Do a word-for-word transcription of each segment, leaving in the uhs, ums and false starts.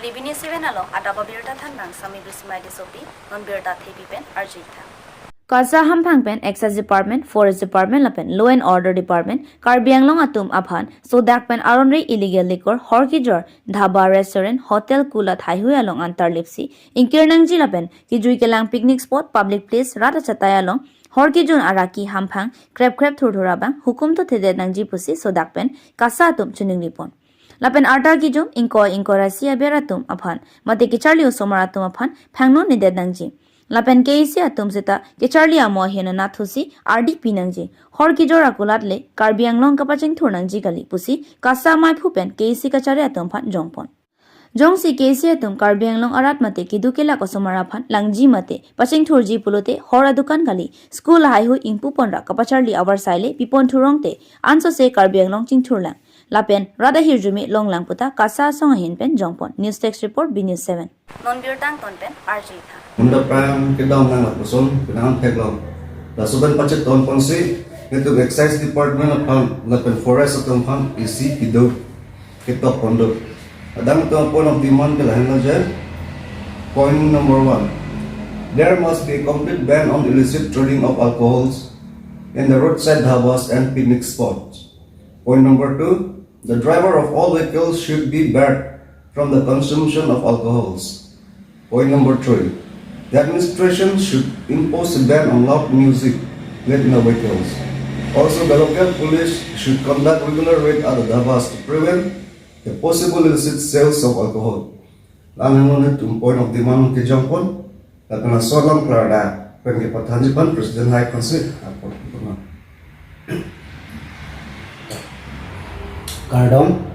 Nibini seven along adap abirta thanbang Sami Bismai Tissopi, non birta thepi pen arjuitha. KASA hamphang pen Excise Department, Forest Department lapen Law and Order Department, Karbi Anglong atum aphan sodak pen aron-re illegal liquor, hor kejor, dhaba, restaurant, hotel, kulat haihui along antar lipsi ingkir nangji lapen kijui kelang picnic spot, public place, rat achatai along hor kejun araki hamphang krep krep thurthur abang hukum tothedet nangji pusi sodak pen KASA atum chiningripon. Lapen arta kejun ingkoi ingkoi ra isi aber atum aphan mate kecharli osomar atum aphan phangno nedet nangji. Lapen K A C atum seta kecharli amo ahin anatthusi ardi pi nangji. Hor kejor akulat le Karbi Anglong kapachingthur nangji kali pusi KASA maiphu pen K A C kachari atum aphan jongpon. Jongsi K A C atum Karbi Anglong arat mate keduk kelak osomar aphan langji mate pachingthurji pulote hor adukan kali, school haihui ingpupon ra kapacharli avarsai le pipon thurong te ansose Karbi Anglong chingthurlang lapen rat ahirjume longlang puta KASA asong ahin pen jongpon. News Desk Report, B News seven. Non birta angton pen arjuitha. Munda prang kedam nang lapuson penang theklong. Laso pen pachetong ponsi, netum Excise Department aphan lapen Forest atum aphan isi kedo ketok pon do. Adang atum point of demand ke lahenlo je. Point number one, there must be a complete ban on illicit trading of alcohols in the roadside dhabas and picnic spots. Point number two, the driver of all vehicles should be barred from the consumption of alcohols. Point number three, the administration should impose a ban on loud music played in the vehicles. Also, the local police should conduct regular raid at the dhabas to prevent the possible illicit sales of alcohol. Lahenlo netum point of demand kejongpon, lapen laso alam klardak pen kepathanji aphan President hai aphansi apor puna. Kardom,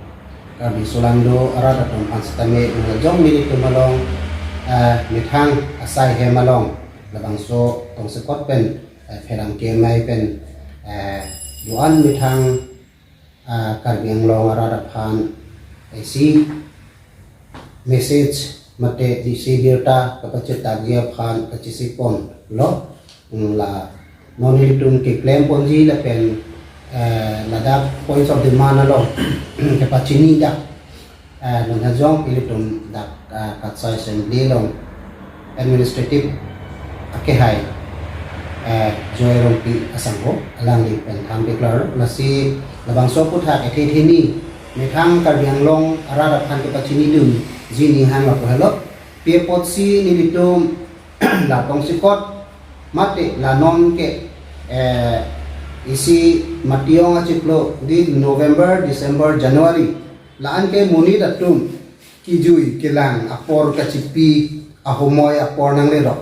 Karbi solangdo arat atum aphan sitame, nungjong nelitum along, eh, methang asai hem along labangso tongsekot pen, eh, pherangke amei pen, eh, do-an methang, ah, Karbi Anglong arat aphan isi message mate isi birta kapachethakji aphan kachesik ponlo. Hmm, la non nelitum keklem ponji lapen, eh, ladak points of demand along kepachini dak, eh, non hajong ilitum dak, eh, KASA Assembly along administrative akehai, eh, Joy Rongpi asangho, alangli pen than peklar. Lasi labangso aphuthak ethe theni methang Karbi Anglong arat aphan kepachinidunji ning hang lapu helo. Pi apotsi nelitum la tongsekot mate la non ke, eh, isi mationg achiklo di November, December, January, la-an ke monit atum kijui kelang apor kachipi ahomoi apor nanglelo.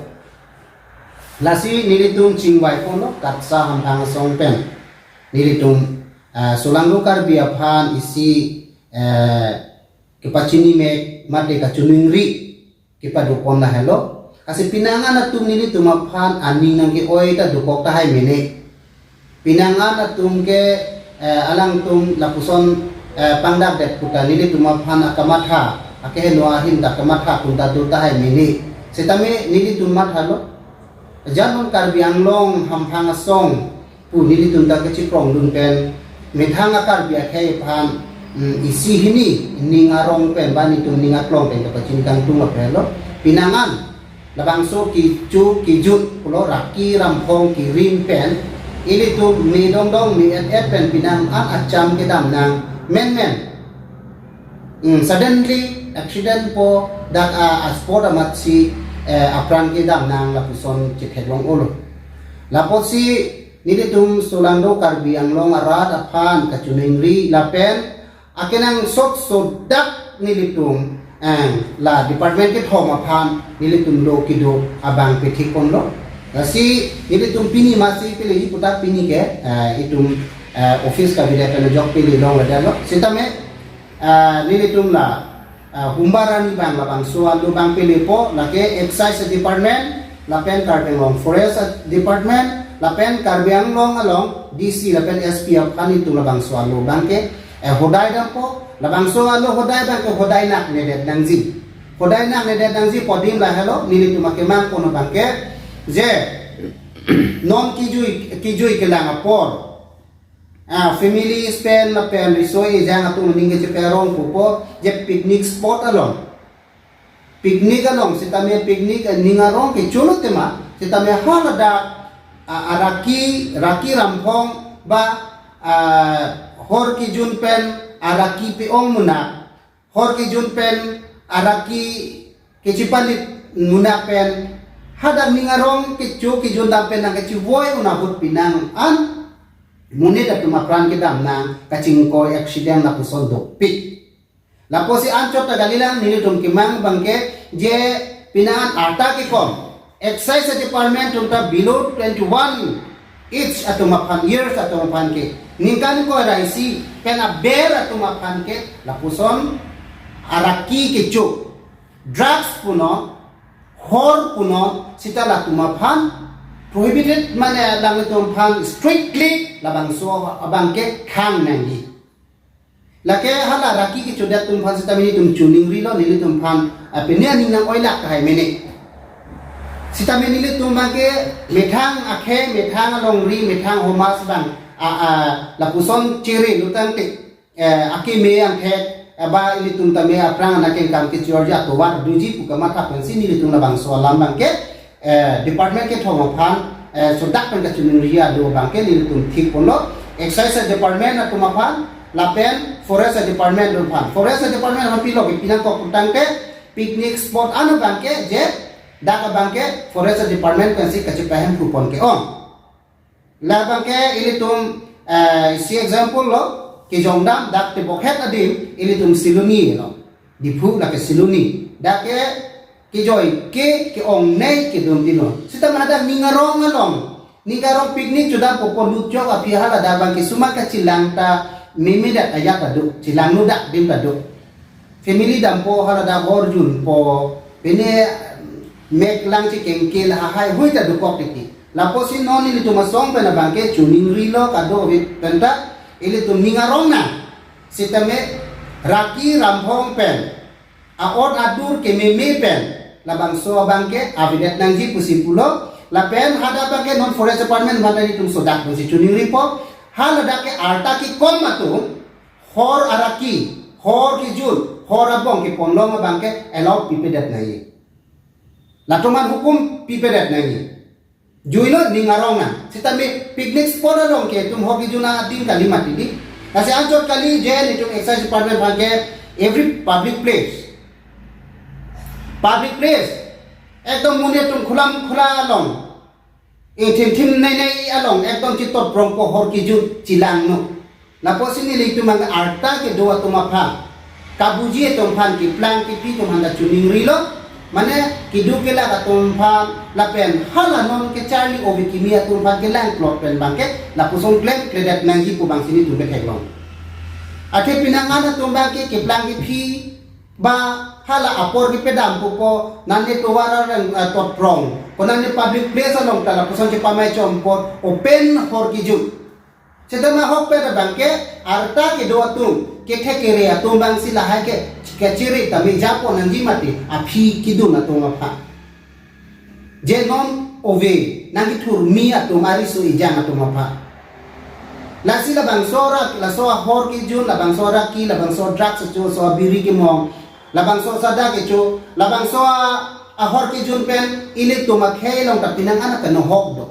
Lasi nelitum chingvai ponlo KASA hamphang asong pen. Nelitum, ah, solangdo Karbi aphan isi, eh, kepachini mek mate kachiningri kepadopon lahelo. Lasi pinangan atum nelitum aphan aning nangke-oi ta dokok tahai mene. Pinangan atum ke, eh, alangtum lapuson, eh, pangdakdet puta nelitum aphan akamatha, akeheno ahin ta kamatha atum ta do tahai mene. Sitame nelitum mathalo. Jan non Karbi Anglong hamphang asong pu nelitum ta kachiprongdun pen methang a-Karbi akhei aphan, mm, isi hini ning arong pen ba nelitum ning aklong pen kapachini kangtung apelo. Pinangan labangso kecho kejut pulo raki ramphong kerim pen ilitum me dongdong me et-et pen pinangan acham kedam nang menmen. Hmm, suddenly accident po dak a, a spot amatsi, eh, apran kedam nang lapuson chetheklong-olo. Lapotsi nelitum solangdo Karbi Anglong arat aphan kachiningri lapen akenangsot sodak nelitum, eh, la department kethom aphan nelitum do kedo abang pethik ponlo. Lasi nelitum pini masi pele iputa pini ke, eh, itum, eh, office kabinet pen ajok pele longledetlo. Sitame, eh, nelitum la, eh, humbarani bang labangso alo bang pelepo, lake Excise Department, lapen Karbi Anglong Forest Department, lapen Karbi Anglong along D C lapen S P aphan itum labangso alo bang ke, eh, hodai dampo, labangso alo hodai bang ke hodai nak nedet nangji. Hodai nak nedet nangji pu adim lahelo, nelitum akemang pon bang ke, je non kijui, kijui kelang apor, ah, family spend lapen riso ejang atum aning kecheperong pupo, je picnic spot along. picnic along sitame picnic, eh, ning arong kecho lo tema, sitame haladak, ah, araki, raki ramphong ba, ah, hor kejun pen araki pe-ong munak, hor kejun pen araki kechipalit munak pen, hadak ning arong kecho kejun dam pen nangkechivoi un ahut pinangan monit atum apran kedam nang kachingkoi accident lapuson dopik. Lapusi anchot ta kalilang, nelitum kemang abangke je pinangan arta kekom, excise department atum ta below twenty-one age atum aphan, years atum aphan ke, ningkan ingkoi ra isi pen aber atum aphan ke lapuson araki kecho, drugs punon, hor punon, sita latum aphan prohibited, mane alangtum aphan strictly labangso abangke khang nangji. Lake hala raki kechodet atum aphan sitame nelitum choningrilo, nelitum aphan, ah, pini aning nang-oilak tahai mene. Sitame nelitum abangke methang akhei, methang alongri, methang homas abang, ah, ah, lapuson chere lutangte, eh, akeme angthek, eh, ba ilitum tame aphrang anakeng kam kechorji atovar doji pu kamatha pensi nelitum labangso alam abangke, eh, department kethom aphan, eh, sodak pen kachiningri alo abangke nelitum thik ponlo, excise department atum aphan lapen forest department atum aphan. Forest department aphan pilo ke pinangkok putangte picnic spot ano abangke je dak abangke forest department pensi kachepahem phu pon ke-ong. Labangke ilitum, eh, isi example lo, kejongdam dak tebokhet adim ilitum Siloni lo. Diphu lake Siloni. Dak ke kejoi ke ke-ongnei kedun tino. Sita hadak ning arong along, ning arong picnic chodam popo lutjok aphi haladak abangke suma kachelang ta memedet ajat ta do, chelangnodak adim ta do. Family dampo haladak hor junpo, pine mek lang chekengke lahai hui ta dokok tiki. Lapusi non ilitum asong pen abangke choningrilo kadokave penta ilitum ning arong nang. Sitame raki ramphong pen, a-ot adur kememe pen, labangso abangke avedet nangji pusi pulo, lapen hadak abangke non forest department aphan ilitum sodak pensi choningripo, haladak ke arta kekom atum, hor araki, hor kejun, hor abong keponlong abangke allow pipedet nangji. Latum aphan hukum pipedet nangji. Juilo ning arong nang. Sitame picnic spot along ke itum hor kejun adim kali mati di. Lasi anchot kali je nelitum excise department abangke every public place. Public place. Ekdom monit atum khulam khula along, ingthim thim nei nei along ekdom chitotprongpo hor kejun chelangno. Lapusi nelitum abang arta kedo atum aphan, kabuji atum aphan, keplang kephi atum aphan ta choningrilo, mane kedo kelak atum aphan lapen hala non kecharli ove kimi atum aphan kelangplot pen abangke lapuson klem kledet nangji pu abangsi nelitum ketheklong. Athe pinangan atum abangke keplang kephi ba hala apor kepedam pupo, nane tovar areng, eh, totprong, ko nane public place along ta lapuson chepamai chompot open hor kejun. Sitame ahokpet abangke arta kedo atum, kethe kere atum abangsi lahai ke kachere tame japo nangji mati aphi kedun atum aphan. Je non ove nangkethurmi atum, ariso ejang atum aphan. Lasi labangso arak, laso ahor kejun, labangso araki, labangso drugs kecho, so biri kemong, labangso sada kecho, labangso a-, ahor kejun pen ilitum akhei along ta pinangan akanohok do.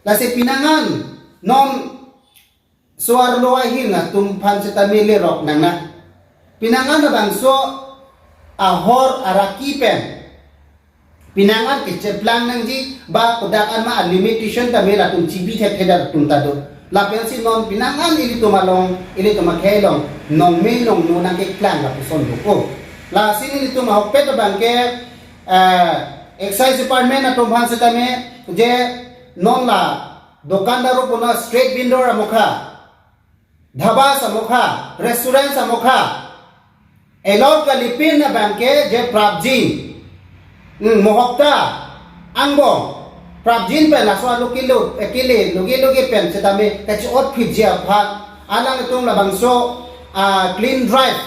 Lasi pinangan non so-arlo ahin atum aphan sitame lerok nang na. Pinangan labangso ahor araki pen pinangan kecheplang nangji ba kodak ama limitation tame latum chibi thekthedet atum ta do. Lapensi non pinangan ilitum along, ilitum akhei along nongme nongno nangkeklang lapuson do ko. Lasi nelitum ahokpet abangke, eh, excise department atum aphan sitame je non la dokandar punon street vendor amokha, dhaba amokha, restaurant amokha, allow kalipin abangke je prapjin, hmm, mohokta, angbong, prapjin pen laso alo kilo, eh, kele, loge loge pen sitame kachi-ot phitji aphan, alanglitum labangso, ah, clean drive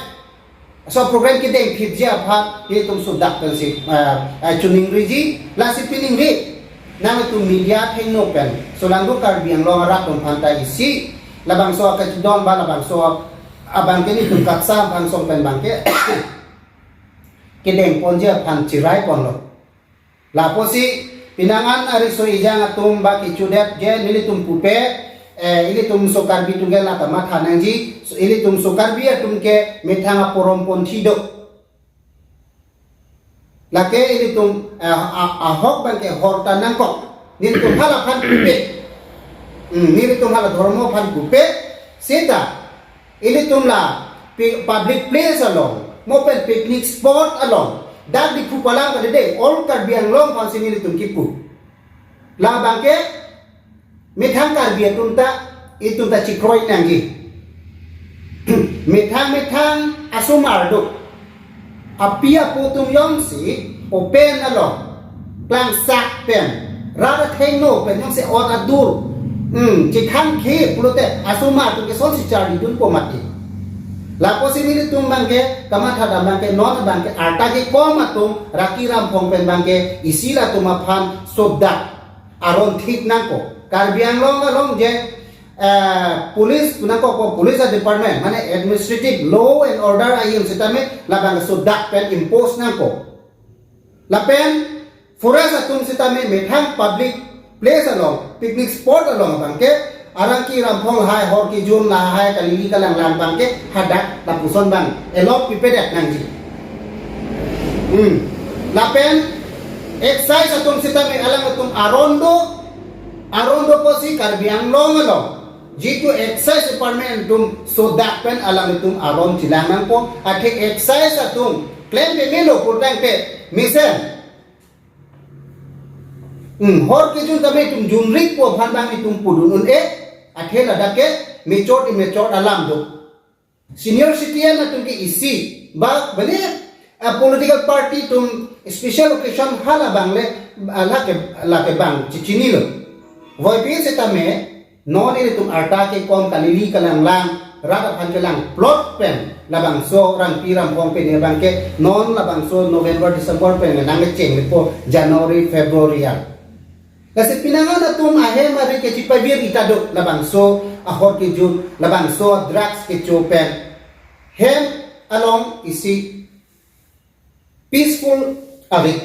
so program kedeng phitji aphan nelitum sodak pensi, ah, ah, choningriji, lasi piningri. Nangtum media athengno pen, solangdo Karbi Anglong arat atum aphan ta isi, labangso akachidon ba labangso abangke nelitum KATSA angsong pen abangke kedeng ponji aphan chirai ponlo. Lapusi pinangan ariso ejang atum ba kechudet je nelitum pupe, eh, ilitum so Karbi atum ke la kamatha nangji, so ilitum so Karbi atum ke methang aporom ponthi do. Lake ilitum, eh, a-, ahok abangke hor ta nangkok. Nelitum hala aphan pupe. Hmm, nelitum hala dhormo aphan pupe. Seta ilitum la pi-, public place along, mo pen picnic spot along, dak Diphu palam kadede, all Karbi Anglong aphansi nelitum kipu. Labangke methang Karbi atum ta, itum ta chikroi nangji. Methang methang asomar do. Api apo atum jongsi open along, klangsak pen, rat athengno pen jongsi ot adur, hmm, chikhang khe pulote asomar atum ke sonsi charlidunpo mati. Lapusi nelitum abangke, kamatha dam abangke, non abangke arta kekom atum Raki Ramphong pen abangke isi latum aphan sodak aron thik nangpo. Karbi Anglong along je, eh, police pu nangkokpo, police department, mane administrative law and order ahin sitame labang sodak pen impose nangpo. Lapen forest atum sitame methang public place along, picnic spot along abangke, Raki Ramphong lahai, Horkijun lahai, kalili kalanglang abangke hadak lapuson abang allowed pipedet nangji. Hmm. Lapen excise atum sitame alanglitum aron do, aron do pusi Karbi Anglong along jitu excise department atum sodak pen alanglitum aron chelang nangpo, athe excise atum klem pemelo pulotangte mesen. Hmm, Horkijun tame itum junrik pu aphan abang itum pudun un-e, athe ladak ke machot imachot alam do. Senior citizen atum ke isi, ba beli, ah, political party atum special occasion hala abang le, ah, lake, lake abang chichinilo. Voipi sitame, non ilitum arta kekom kalili kalanglang, rat aphan kelang plot pen, labangso Raki Ramphong pen abangke, non labangso November, December pen, nang cheng po January, February ya. Lasi pinangan atum ahem ari kechipavir ita do labangso a-Horkijun, labangso drugs kecho pen. Hem along isi peaceful ave.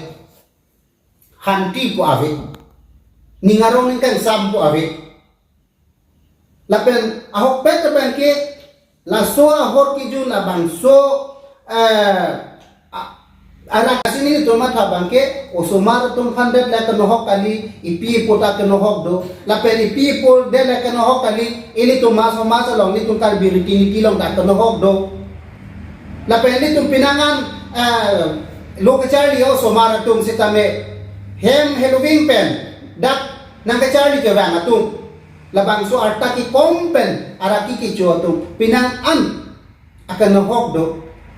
Hanti pu ave. Ning arong ning kangsam pu ave. Lapen ahokpet abangke laso a-Horkijun labangso, eh, a-, arak asi nelitum matha abangke osomar atum aphan det la kenohok kali, ipi ipo ta kenohok do. Lapen ipi ipo det la kenohok kali, ilitum mas mas along, ilitum Karbi riti niti along ta kenohok do. Lapen ilitum pinangan, eh, lo kacharli osomar atum sitame hem heloving pen dak nangkacharli kevang atum. Labangso arta kekom pen araki kecho atum pinangan akenohok do.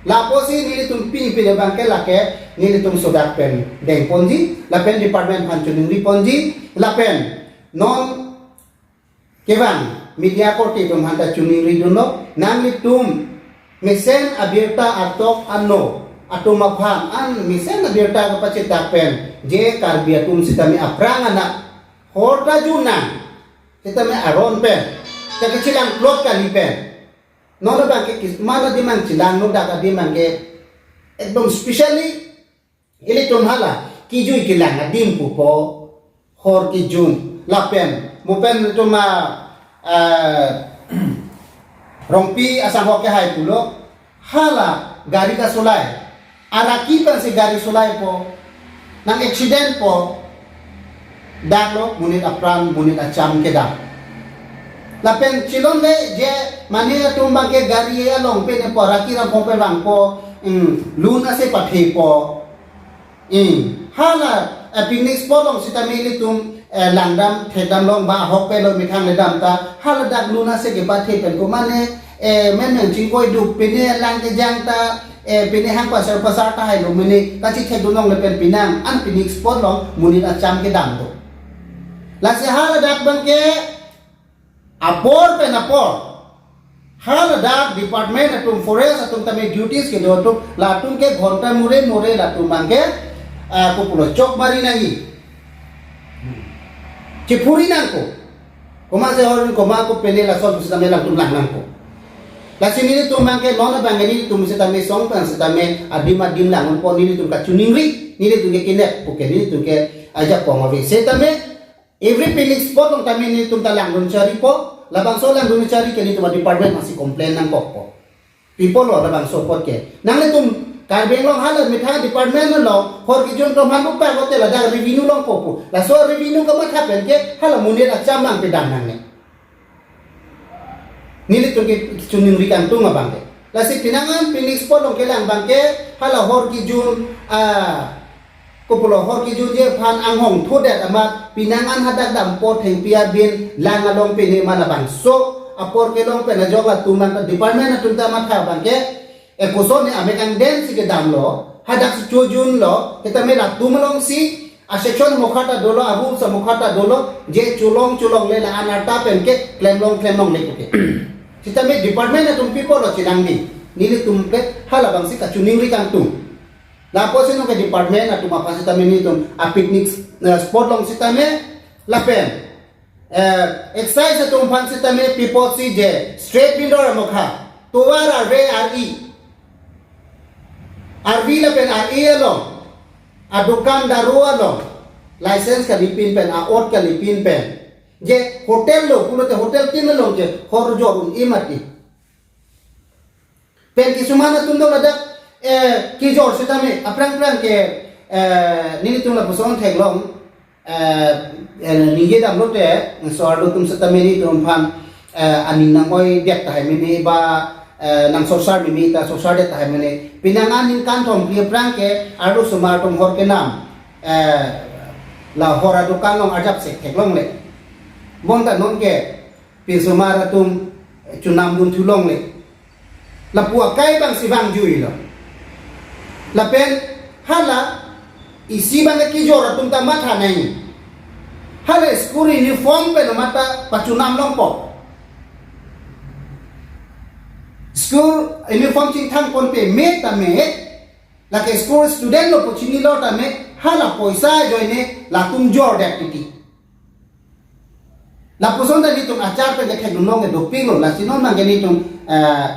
Lapusi nelitum pini pini abangke lake nelitum sodak pen dengponji, lapen department aphan choningri ponji, lapen non kevang media korte atum aphanta choningri dunlo, nanglitum mesen abirta atok ano atum aphan an mesen abirta kapachetak pen je Karbi atum sitame aphrang anak hor ta jun nang, sitame aron pen, ta kachelang plot kali pen. Non abangke kis-, mana adim abang chelang, non dak adim abangke ekdom specially ilitum hala kijui kelang adim pupo, Horkijun lapen mo pen itum a, ah, Rongpi asanghok kehai pulo, hala gari kasolai, araki pensi gari solaipo, nang accident po, daklo monit apran, monit acham kedam. Lapen chilonle je mane atum abangke gari along pen po, Raki Ramphong pen vangpo, hmm, lun ase pathepo. Hmm, hala, eh, picnic spot along sitame ilitum, eh, langdam thekdam long ba ahok pen lo methang ledam ta, hala dak lun ase kepathe pen ko mane, eh, men men chingkoi duk pine lang kejang ta, eh, pine hang pasar pasar tahai lo mene kachethekdun longle pen pinang an picnic spot along monit acham kedam do. Lasi hala dak abangke apor pen apor, hala dak department atum, forest atum tame duties kedo atum, latum ke ghonta more more latum abangke, ah, kopulo chok mari nangji. Chephuri nangkok. Komat se horin komat ko pele lason pusitame latum lang nangkok. Lasi nelitum abangke non abangke nelitum sitame song pen sitame adim adim lang unpo, nelitum kachiningri, nelitum ke kinep puke, nelitum ke ajakong ave. Sitame every picnic spot along tame nelitum ta langdun charipo, labangso langdun chari ke nelitum department masih complain nangkokpo. People lo labangso apot ke. Nanglitum Karbi Anglong hala methang department lo, hor kejun atum aphan bupa hotel ada revenue longpo pu. Laso revenue kamatha pen ke hala monit acham lang pedam nangne. Nelitum ke chiningri kangtung abangke. Lasi penang an picnic spot along kelang abangke hala hor kejun, ah, kopulo hor kejunji aphan anghong thodet amat penang an hadak dampo thengpi abin lang along pine ma labangso apor kelong pen ajok latum an department atum ta matha abangke, e koson ne amek angden si kedamlo, hadak si chojunlo, sitame latum alongsi a section mokha ta dolo, a rules mokha ta dolo, je cholong cholongle la-an arta pen ke klemlong klemlongle puke. Sitame department atum people lo chelang di. Nelitum ke hala abangsi kachiningri kangtung. Lapuson ke department atum aphan sitame nelitum a picnic, eh, spot along sitame lapen, eh, excise atum aphan sitame pi apotsi je street vendor amokha, tovar arve ar-i, arve lapen ar-i along, adukan daru along, license kalipin pen, a-ot kalipin pen, je hotel lo pulote hotel tin along je hor jor un-e mati. Pen kisuman atum do ladak, eh, kejor sitame aphrang phrang ke, eh, nelitum lapuson theklong, eh, eh, ningje damlote, so arlo atum sitame nelitum aphan, eh, aning nang-oidet tahai mene ba, eh, nang sorsar mene ta sorsardet tahai mene. Penang an ningkan thom phli aphrang ke arlosomar atum hor kenam, eh, la hor adukan along arjap sek theklongle. Bonta non ke pinsomar atum chonamdun thulongle. Lapu akai abangsi vangjuilo. Lapen hala isi abang kejor atum ta matha nai. Hala school uniform pen mata pachonam longpo. School uniform chingthang ponpe me tame, lake school student lo pu chinilo tame, hala poisa ajoine latum jordet titi. Lapuson ta nelitum achar pen kethek dunlong ke dopiklo, lasi non abangke nelitum, eh,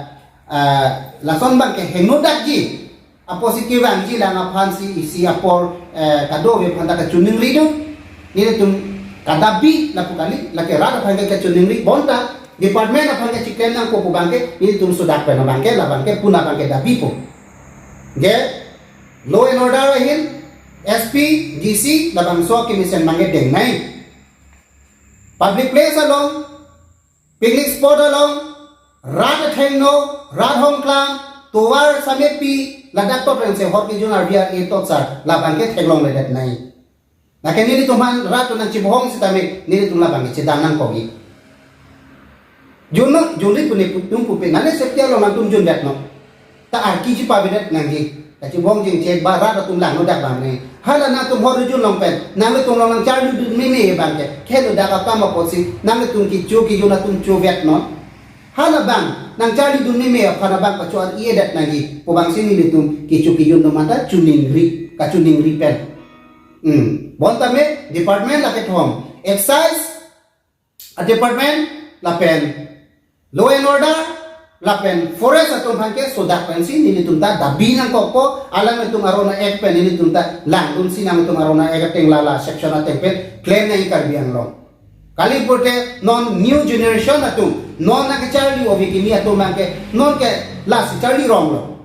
eh, lason abangke hingno dakji, apotsi kevangji lang aphansi isi apor, eh, kadokave aphan ta kachiningri dun, nelitum kadabi lapu kali, lake rat aphan ke kachiningri bonta, department aphan ke chiken nangpo pu abangke, nelitum sodak pen abangke, labangke puna abangke dabipo. Je, law and order ahin, S P, D C, labangso kemesen abangke deng nai. Public place along, picnic spot along, rat athengno, rat hongklam, tovar samepi, ladak to pensi hor kejun arve ar-i totsar, labangke theklongledet nai. Lake nelitum aphan rat atum nangchibohong sitame, nelitum labangke chedam nangkokji. Junno, junri pu ne pu tum pupe, nane safety along nangtum jundet non. Ta arki chipavedet nangji. Kachibohong jingchek ba rat atum langno dak abang ne. Hala nangtum hor jun along pen, nanglitum along nangcharlidun meme abangke, khelo dak akam apotsi, nanglitum kecho kejun atum chovet non. Hala abang nangcharlidun meme aphan abang pacho-ar-idet nangji pu abangsi nelitum kecho kejun atum anta chiningri, kachiningri pen. Hmm. Bonta me department lake thom, excise a department lapen law and order lapen forest atum aphan ke sodak pensi nelitum ta dabi nangkokpo, alanglitum aron a-act pen nelitum ta langdunsi nangtum aron a-act ateng lala section ateng pen klem nai Karbi Anglong. Kali pulote non new generation atum, non nangkecharli ove kimi atum abangke, non ke lasi charli ronglo.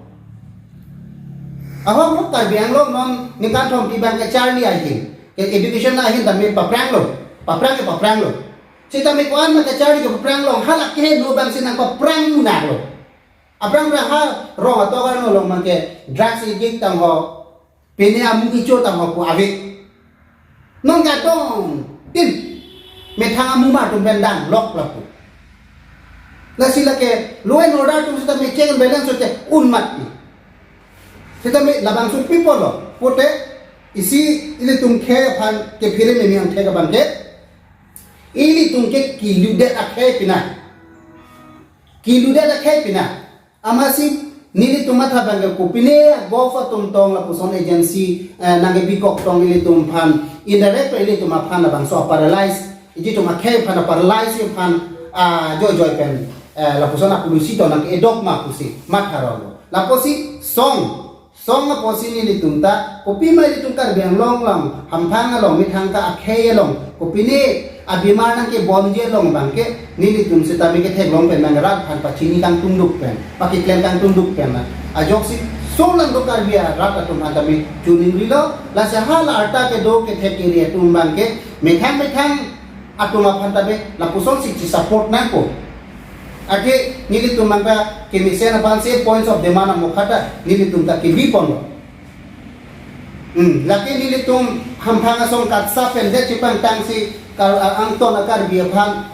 Ahok lo Karbi Anglong non ningkan thom pi abangke charli ahin, ke education ahin tame papranglo, paprang ke papranglo. Sitame ko-an nangkecharli ke paprang long, hala kehingno abangsi nangpaprang munak lo. Aphrang aphrang ha rong atok arno along abangke drugs addict tang ho, pine amu kecho tang ho pu ave. Non katong tin methang amumar atum pen danglok lapu. Lasi lake law and order atum sitame check and balance hote un mati. Sitame labangso pi pulo, pulote isi ilitum akhei aphan kephere meme angthek abangke, ilitum ke kiludet akhei pina. Kiludet akhei pina. Amatsi nelitum matha abangke kopine govt atum tong lapuson agency, eh, nangkebikok tong ilitum aphan, indirect ilitum aphan labangso paralyze, ilitum akhei aphan paralyze aphan, ah, joijoi pen eh, lapuson apulusi to nang edok ma pusi matha rolo. Lapusi song, song apotsi nelitum ta, kopima ilitum Karbi Anglong along, hamphang along, methang ka akhei along, kopine abimar nangkebomji along abangke, nelitum sitame ketheklong pen nang rat aphan pachini kangtung duk pen, pakiklem kangtung duk pen na. Ajoksi, so lang do Karbi arat atum aphan tame chuning rilo, lasi hala arta kedo kethek kiri atum abangke, methang methang atum aphan tame lapusonsi chi support nangpo. Athe nelitum abangke kemesen aphansi points of demand amokha ta nelitum ta kebi ponlo. Hmm, lake nelitum hamphang asong katsa pen det chipangtangsi kar, a, angton a Karbi aphan,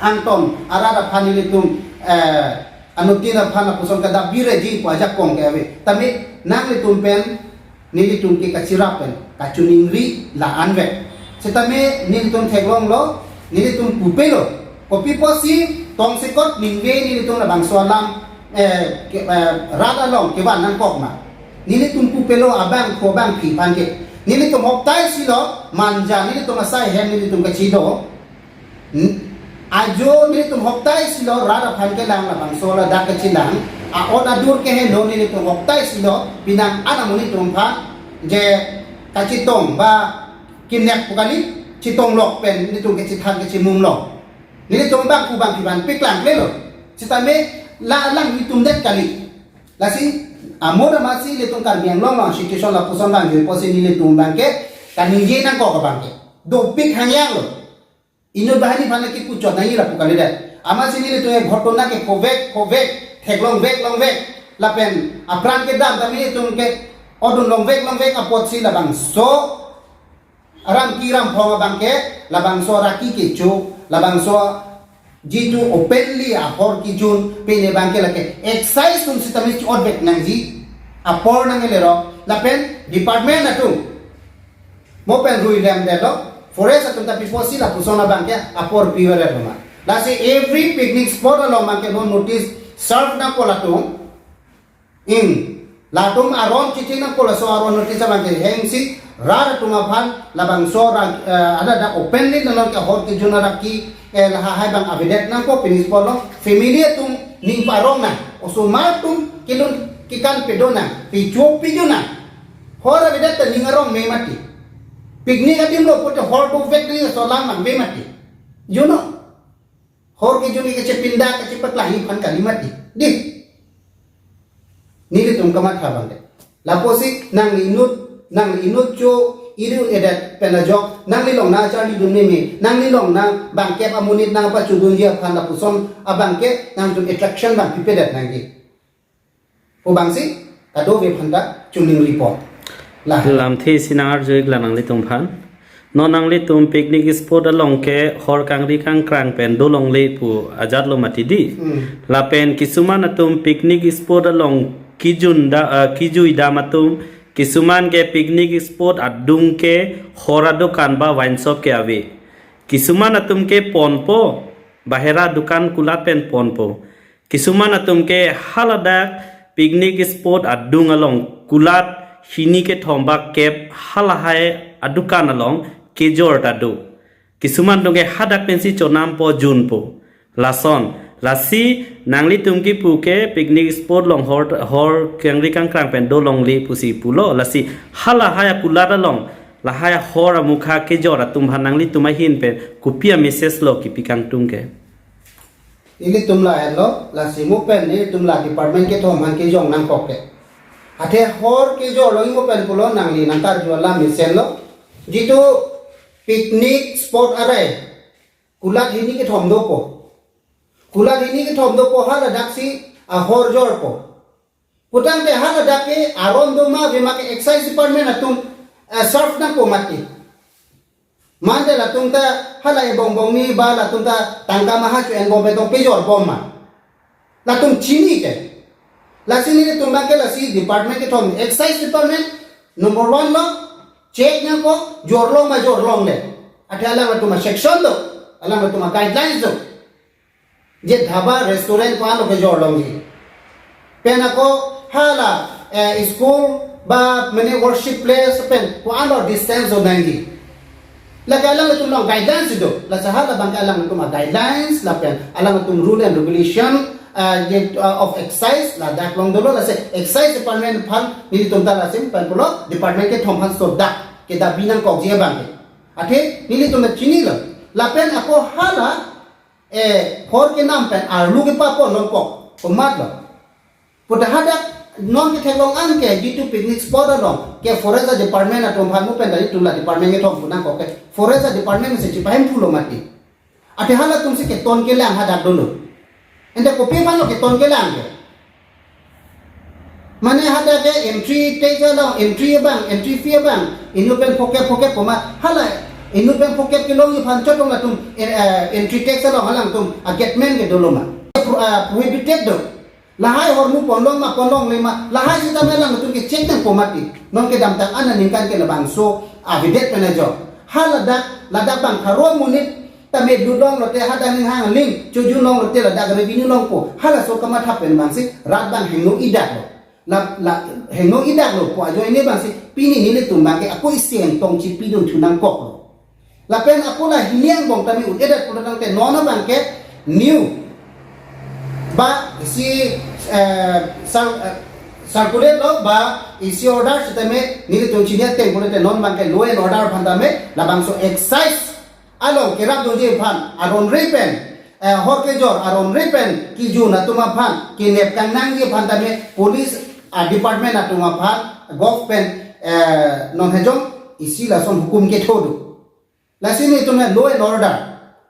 angton arat aphan nelitum, eh, anuttin aphan lapuson kadap bire ji pu ajakong ke ave. Tame nanglitum pen nelitum ke kachirap pen kachiningri la-an vek. Sitame nelitum theklonglo, nelitum pupelo. Kopi apotsi tongsekot ningve nelitum labangso alam, eh, ke, eh, rat along kevan nangkok ma. Nelitum pupelo abangphu abangphi aphan ke. Nelitum hoktai silo manja nelitum asai hem nelitum kachido. Hmm? Ajo nelitum hoktai silo rat aphan kelang labangso ladak kachilang. A-on adur keheno nelitum hoktai silo pinang an amonit atum aphan je kachetong ba kinek pu kali chetong lok pen nelitum kachethan kachemumlo. Nelitum abangphu abangphi aphan paklang klelo. Sitame la alang nelitum det kali. Lasi amo damasi nelitum Karbi Anglong along situation lapuson abang jui apotsi nelitum abangke kaningje nangkok abangke. Dopik hangyang lo. Inut banghini aphan kipuchot nangji lapu kalidet. Amatsi nelitum e ghotona ke khovek, khovek, theklong vek, long vek. Lapen apran kedam tame nelitum ke odun long vek, long vek apotsi labangso aram ki ram phong abangke, labangso raki kecho, labangso jitu openly ahor kejun, pine abangke lake excise atum sitame chi-ot vek nangji, apor nangkelero, lapen department atum mo pen rui lem detlo, forest atum ta pi apotsi lapuson abangke apor piver lo ma. Lasi every picnic spot along abangke non notice serve nangpo latum. In, latum aron chithi nangpo laso aron notice abangke hengsi rat atum aphan labangso rat, eh, ada da openly nang ke ahor kejun araki, eh, lahai abang avedet nangpo picnic spot along family atum ning parong nang, osomar atum kelun kekan pedo nang, picho pijo nang. Hor avedet ta ning arong me mati. Picnic adim lo pute hor dovek dei so lam mang me mati. You know? Hor kejun ke kachepinda kachepaklang aphan kali mati. Dei. Nelitum kamatha abangke. Lapusi nangli inut, nangli inut cho iri un-edet pen ajok, nangli long nangcharlidun meme, nangli long nang bangkep amonit nangpachudunji aphan lapuson abangke nangtum attraction abang pipedet nangji pu abangsi kadokave aphan ta chiningri pon. La. Lamthe isi nang-arju-iklang nanglitum aphan. Non nanglitum picnic spot along ke hor kangri kangkrang pen dolongle pu ajat lo mati dei. Hmm. Lapen kisuman atum picnic spot along kejun da, eh, kejui dam atum, kisuman ke picnic spot adung ke hor adukan ba wine shop ke ave. Kisuman atum ke ponpo, bahera dukan kulat pen ponpo. Kisuman atum ke haladak picnic spot adung along kulat hini kethom ba kep halahai adukan along kejor ta do. Kisuman atum ke hadak pensi chonampo junpo. Lason, lasi nanglitum kipu ke picnic spot along hor, hor kangri kangkrang pen dolongle pusi pulo. Lasi halahai akulat along, lahai ahor amukha kejor atum aphan nanglitum ahin pen kopi a-message lo kipi kangtung ke? Ilitum la henlo, lasi mo pen nelitum la department kethom aphan kejong nangkok ke. Athe hor kejor lo imo pen pulo nangli nangkarju alam mesenlo. Jitu picnic spot arai. Kulat hini kethom dopo. Kulat hini kethom dopo haladaksi ahor jorpo. Putangte haladak ke aron do ma ave ma ke excise department atum, eh, serve nangpo mati. Mante latum ta hala ebong bongni ba latum ta tangka maha chu enbom betong pejor bom ma. Latum chini ke. Lasi nelitum abangke lasi department kethom excise department number one lo check nangpo jorlong ma jorlongle. Athe alanglitum a-section do, alanglitum a-guidelines do. Je dhaba, restaurant ko-an lo kejor longji. Pen ako hala, eh, school ba mane worship place pen ko-an lo distance do nangji. Lake alangtum along guidelines do. Lasi hala abangke alangtum a-guidelines lapen alangtum rule and regulation, ah, ye, ah, of excise ladak along dolo, lasi excise department aphan nelitum ta lasi pen pulo department kethom aphan sodak kedabi nangkokji abangke. Athe nelitum ta chinilo. Lapen ako hala, eh, hor kenam pen arlu kepapon longkok komatlo. Puta hadak non ketheklong an ke jitu picnic spot along ke forest department atum aphan mu pen dari tula department kethom pu nangkok ke forest department si chipahemphulo mati. Athe halatum si keton kelang hadak dolo. Ente kopi aphanlo keton kelang ke? Mane hadak ke entry tax along, entry abang, entry fee abang inut pen phokep phokep komat, hala inut pen phokep kelongji aphan chotong latum, eh, eh, entry tax along alangtum a-gateman ke dolo ma? Pro-, ah, prohibited do. Lahai ahormu ponlong ma ponlongle ma, lahai sitame alangtum ke check nangpo mati. Non kedamtang an aningkan ke labangso avedet pen ajok. Haladak, ladak bang pharo monit tame dudong lote, hadak ninghang aling chojun longlote ladak revenue longpo. Halaso kamatha pen abangsi rat abang hingno idaklo. La, la, hingno idaklo pu ajoine abangsi pini nelitum abangke ako isi ingtong chipidun thu nangkoklo. Lapen ako la hini angbong tame un-edet pulo tangte non abangke new ba isi, eh, cir-, eh, circulate lo ba isi order sitame nelitum chini ateng pulote non abangke law and order aphan tame labangso excise along kerap doji aphan aron re pen, eh, hor kejor aron re pen kejun atum aphan kenep kangnangji aphan tame police, ah, department atum aphan gov pen, eh, non hejong isi lason hukum ketho do. Lasi nelitum law and order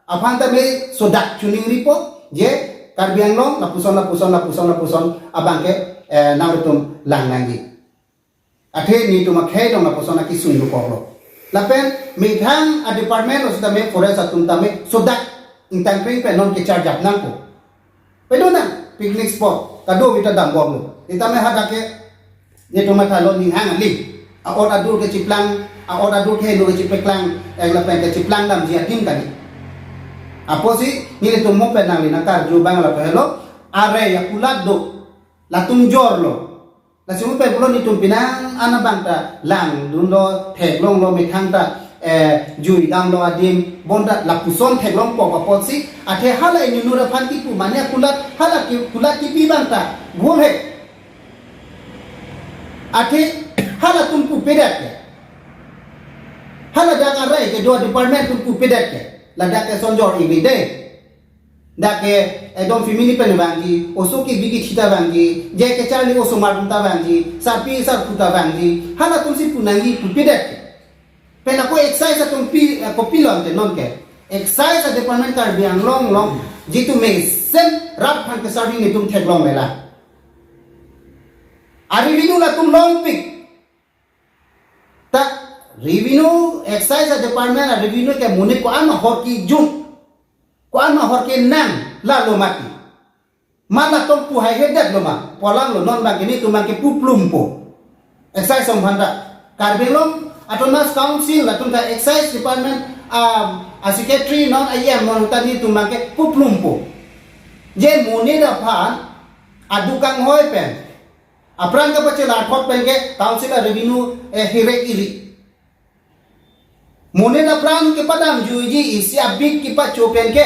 aphan tame sodak choningripo je Karbi Anglong lapuson lapuson lapuson lapuson abangke, eh, nangtum lang nangji. Athe nelitum akhei dong lapuson akesung dokoklo. Lapen methang a-department lo sitame forest atum tame sodak ingtangkring pen non kecharjap nangpo. Pedonang picnic spot kadokave ta dambomlo. Sitame hadak ke nelitum mathalo ninghang aling a-ot adur kechiplang, a-ot adur keheno kechipeklang, eh, lapen kechiplang damji adim kali. Apotsi nelitum mo pen nangli nangkarju abang lapu helo, are ya kulat do, latum jorlo. Lasi mo pen pulo nelitum penang an abang ta langdunlo, theklonglo, methang ta, eh, jui damlo adim, bonta lapuson theklongpo apotsi, athe hala inut aphan kipu mane kulat, hala ki-, kulat kipi abang ta gul he. Athe halatum pupedet ke? Hala dak arai kedo department atum pupedet ke? Ladak ke sonjor iri de. Dak ke ekdom family pen vangji, oso kebi kethita vangji, je kecharli osomar atum ta vangji, sarpi sarpo ta vangji, halatum si pu nangji pupedet ke? Pen ako excise atum pi, eh, kopilo ante non ke? Excise a-department Karbi Anglong along jitu mesen rat aphan ke serving nelitum theklonglela. A-revenue latum longpik. Ta revenue, excise a-department a-revenue ke monit ko-an ma hor kejun, ko-an ma hor kenang, lalo mati. Mat latum pu haihedetlo ma, pu alanglo non abangke nelitum abangke puplumpo. Excise atum aphan ta, Karbi Anglong Autonomous Council latum ta excise department, um, a-secretary non a-E M non ta nelitum abangke puplumpo. Je monit aphan adukan hoi pen, apran kapachela thot pen ke council a-revenue, eh, hirek iri. Monit apran kepadamjuiji isi abik kepacho pen ke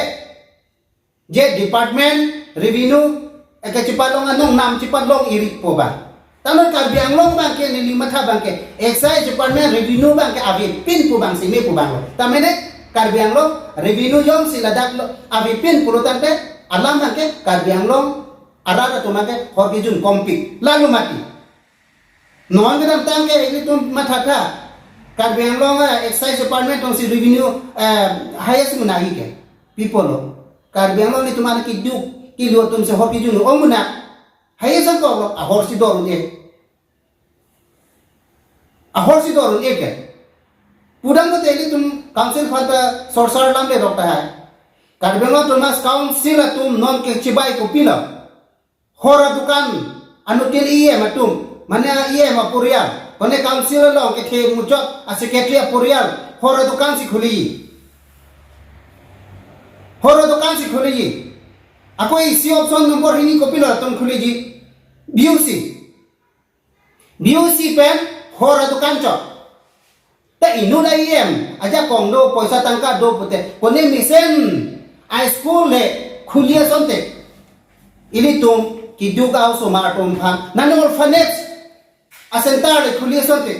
je department revenue, eh, kachepalong anong nam chepalong iripo abang. Tame Karbi Anglong abangke neli matha abangke excise department revenue abangke avepin pu abang seme pu abanglo. Tame ne Karbi Anglong revenue jongsi ladak lo avepin pulo tangte alam abangke Karbi Anglong arat atum abangke hor kejun kompik. Lalo mati. Non kedamtang ke nelitum mathatha. Karbi Anglong, eh, excise department alongsi revenue, eh, highest mena ke. Pi pulo? Karbi Anglong nelitum an keduk kilo atum si hor kejun ong mena. Highest angkoklo, ahor si dor un-e. Ahor si dor un-e ke. Pudam ko te nelitum council aphan ta sorsar lam le rok tahai. Karbi Anglong Autonomous Council atum non kechibai kopilo? Hor adukan, anuttin E M atum, mane E M aporial, mane council along kethe muchot a-secretary aporial, hor adukan si khuli. Hor adukan si khuli. Ako isi option number hini kopilo latum khuliji? B O C. B O C pen hor adukan chot. Ta inut a-E M ajakong do, poisa tangka do pute, kone mesen a-school le khuli asonte, ilitum keduk a-osomar atum aphan, nane orphanage a-center le khuli asonte,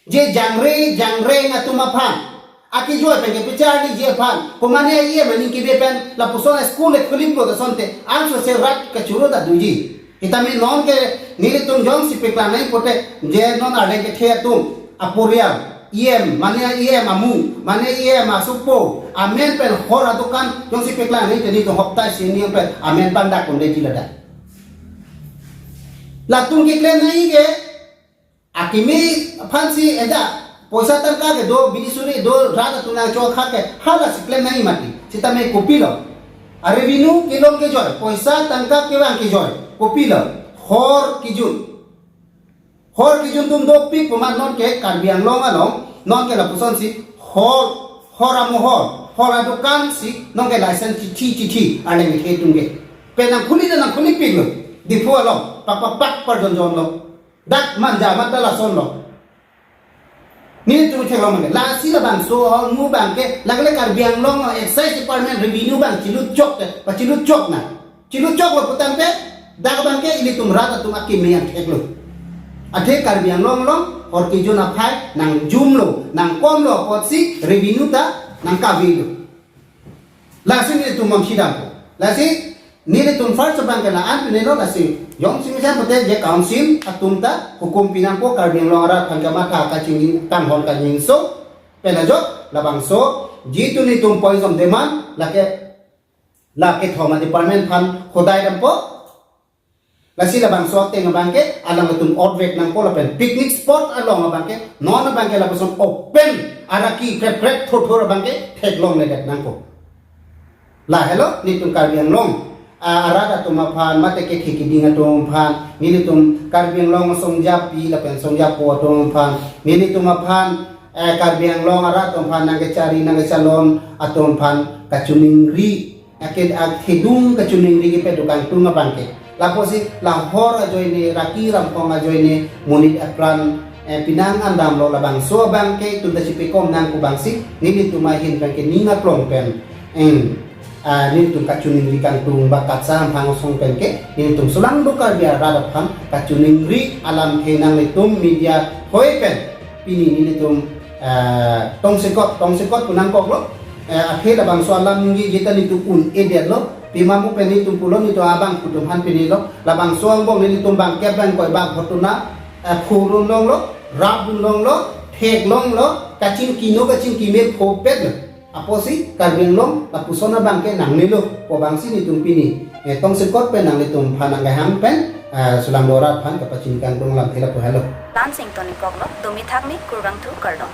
je jangre jangreng atum aphan akejoi pen kepacharliji aphan, komane a-E M aning kebe pen lapuson a-school le khuli plot asonte, ansose rat kachoro ta doji. Sitame non ke nelitum jongsi paklang nangji pute, je non arleng kethe atum aporial, E M, mane E M amung, mane E M asopo, amen pen hor adukan jongsi paklang nangji te, nelitum hopta isi ni pen amen pangdak konde ti ladak. Latum keklem nangji ke, akimi aphansi eja, poisa tangka kedo, bidi suri do, rat atum nangchokha ke, halasi klem nangji mati. Sitame kopilo? A-revenue kelong kejoi, poisa tangka kevang kejoi, kopilo? Hor kejun. Hor kejun atum dopik pu amat non ke Karbi Anglong along, non ke lapusonsi hor, hor amohor, hor adukansi non ke license chithi chithi arleng kethe atum ke. Pen nangkhuli ta nangkhulipiklo, Diphu along pak pak pak parjonjonlo. Dak Manja amat ta lasonlo. Nelitum theklong abang ke, lasi labangso ahormu abang ke, lake le Karbi Anglong Excise Department, revenue abang chilutchok te, pachilutchok nang. Chilutchoklo putangte, dak abang ke ilitum rat atum akimi angtheklo. Athe Karbi Anglong along hor kejun aphai nangjumlo, nangkomlo apotsi revenue ta nangkavelo. Lasi nelitum mangsidam. Lasi nelitum first abang ke la-an pinelo, lasi jongsi mesen pute je council atum ta hukum pinangpo, Karbi Anglong arat aphan kamatha kachingkanghon kangjinso pen ajok, labangso jitu nelitum poison demand, lake, lake thoma department aphan hodai dampo. Lasi labangso ateng abang ke alangtum otvek nangpo lapen picnic spot along abang ke, non abang ke lapuson open araki krep krep thurthur abang ke theklongledet nangpo. Lahelo nelitum Karbi Anglong, ah, arat atum aphan, mate kethe kiding atum aphan, nelitum Karbi Anglong asongjapi lapen songjapo atum aphan, nelitum aphan, eh, Karbi Anglong arat atum aphan nangkechari nangkechalon atum aphan kachiningri, ake akhedung kachiningri kepaduk kangtung abang ke. Lapusi lahor ajoine, raki ramphong ajoine, monit apran, eh, pinang andamlo, labangso abang ke itum ta chipekom nang pu abangsi nelitum ahin pen ke ning aklong pen, em, ah, nelitum kachiningri kangtung ba katsa amphang asong pen ke nelitum solangdo Karbi arat aphan kachiningri alamthe nanglitum media hoi pen pini nelitum, eh, tongsekot, tongsekot pu nangkoklo, eh, athe labangso alam ningje jeta nelitum un-edetlo, pima mo pen nelitum pulo, nelitum abangphu atum aphan pinilo, labangso angbong nelitum bangkep bangkoi bangpho atum na, eh, phurun longlo, rapdun longlo, theklonglo, kachingkino kachingkime phopetlo. Apotsi Karbi Anglong lapuson abang ke nangnelo pu abangsi nelitum pini, eh, tongsekot pen nanglitum aphan nangkehang pen, eh, solangdo arat aphan kapachini kangtung alamthe lapu helo. Lansing toning koklo, domi thakmi kurvangthu kardom.